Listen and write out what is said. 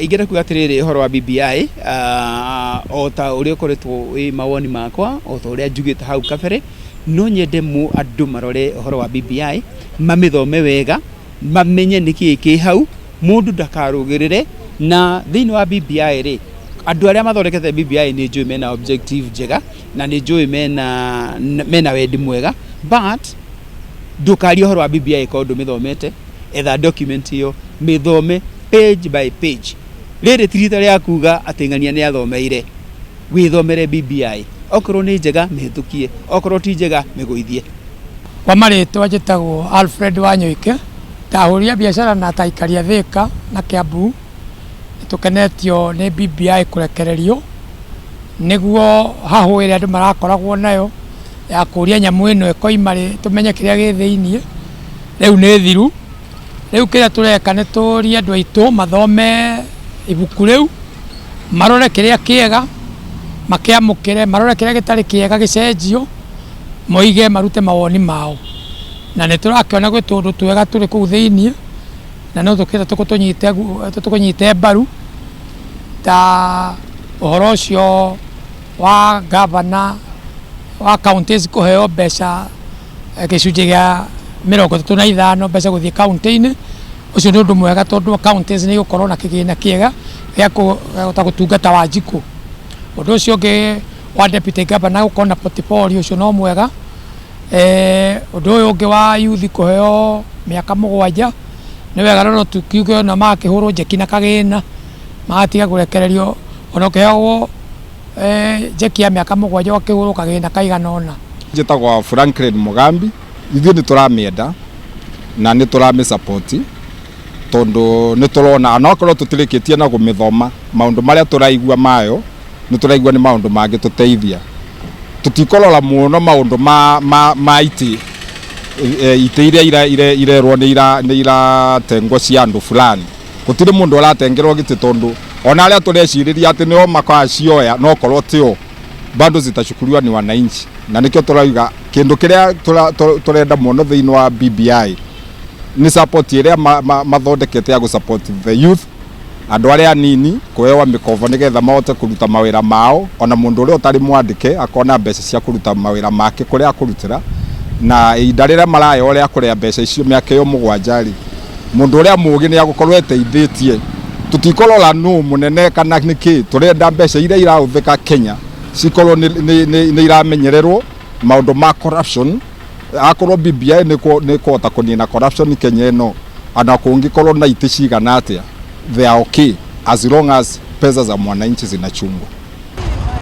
Ingĩenda kuga atĩrĩrĩ ũhoro wa BBI, o ta ũrĩa ũkoretwo wĩ mawoni makwa, o ta ũrĩa njugĩte hau kabere, no nyende andũ marore ũhoro wa BBI, mamĩthome wega, mamenye nĩkĩĩ kĩ hau, mũndũ ndakarũgĩrĩre. Na thĩinĩ wa BBI rĩ, andũ arĩa mathondekete BBI nĩ njũĩ mena objective njega, na nĩ njũĩ mena wendi mwega, but ndũkarie ũhoro wa BBI korwo ndũmĩthomete. Etha document ĩyo, mĩthome page by page. Rĩrĩ ti rita rĩa kuga atĩ ng'ania nĩ athomeire. Wĩthomere BBI, okorwo nĩ njega mĩhĩtũkie, okorwo ti njega mĩgũithie. Kwa marĩtwa njĩtagwo Alfred Wanyoike, ta ahũri a biacara na ta aikari a Thĩka na Kĩambu, nĩ tũkenetio nĩ BBI kũrekererio, nĩguo hahũ ĩrĩa andũ marakoragwo nayo ya kũria nyamũ ĩno ĩkoima rĩ, tũmenye kĩrĩa gĩ thĩiniĩ, rĩu nĩ thiru. Rĩu kĩrĩa tũreka nĩ tũrie andũ aitũ mathome ibuku rĩu, marore kĩrĩa kĩega, makĩamũkĩre, marore kĩrĩa gĩtarĩ kĩega gĩcenjio, moige marute mawoni mao. Na nĩ tũrakĩona gwĩ tũũndũ twega tũrĩ kũu thĩiniĩ, na no tũkĩenda tũkũnyite mbaru, ta ũhoro ũcio wa gavana wa counties kũheo mbeca gĩcunjĩ gĩa 35 mbeca gũthiĩ kaunti-inĩ. Ũcio nĩ ũndũ mwega tondũ counties nĩ igũkorwo na kĩgĩna kĩega gĩa kũhota gũtungata Wanjikũ. Ũndũ ũcio ũngĩ wa deputy governor gũkorwo na portfolio, ũcio no mwega. Ũndũ ũyũ ũngĩ wa youth kũheo mĩaka 7 nĩ wega, no tũkiuge ona magakĩhũrwo njeki na kagĩna, magatiga kũrekererio, ona ũkĩheagwo njeki ya mĩaka 7 ũgakĩhũrwo kagĩna kaigana ũna. Njĩtagwo Franklin Mugambi. Ithuĩ nĩ tũramĩenda na nĩ tũramĩ support, tondũ nĩ tũrona onokorwo tũtirĩkĩtie na kũmĩthoma, maũndũ marĩa tũraigua mayo nĩ tũraigua nĩ maũndũ mangĩtũteithia. Tũtikũrora mũno maũndũ ma itĩ, itĩ iria irerwo nĩ iratengwo cia andũ fulani. Gũtirĩ mũndũ ũratengerwo gĩtĩ, tondũ ona arĩa tũrecirĩria atĩ nĩo makacioya no korwo tio, bado zitachukuliwa ni wananchi. Na nĩkĩo tũrauga kĩndũ kĩrĩa tũrenda mũno thĩinĩ wa BBI nĩ support ĩrĩa mathondekete ya gũ support the youth, andũ arĩa anini kũhewa mĩkobo nĩgetha mahote kũruta mawĩra mao, ona mũndũ ũrĩa ũtarĩ mwandĩke akona mbeca cia kũruta mawĩra make kũrĩa akũrutĩra. Na ihinda rĩrĩa maraheo rĩa kũrĩa mbeca icio mĩaka ĩyo 7 rĩ, mũndũ ũrĩa mũũgĩ nĩ agũkorwo eteithĩtie. Tũtikũrora nũ mũnene kana nĩkĩ, tũrenda mbeca iria irahũthĩka Kenya cikorwo nĩ iramenyererwo maũndũ ma corruption. Akorwo BBI nĩ kũhota kũnina corruption Kenya ĩno, ona kũngĩkorwo na itĩ cigana atĩa, they are okay as long as pesa za mwananchi zinachungwa.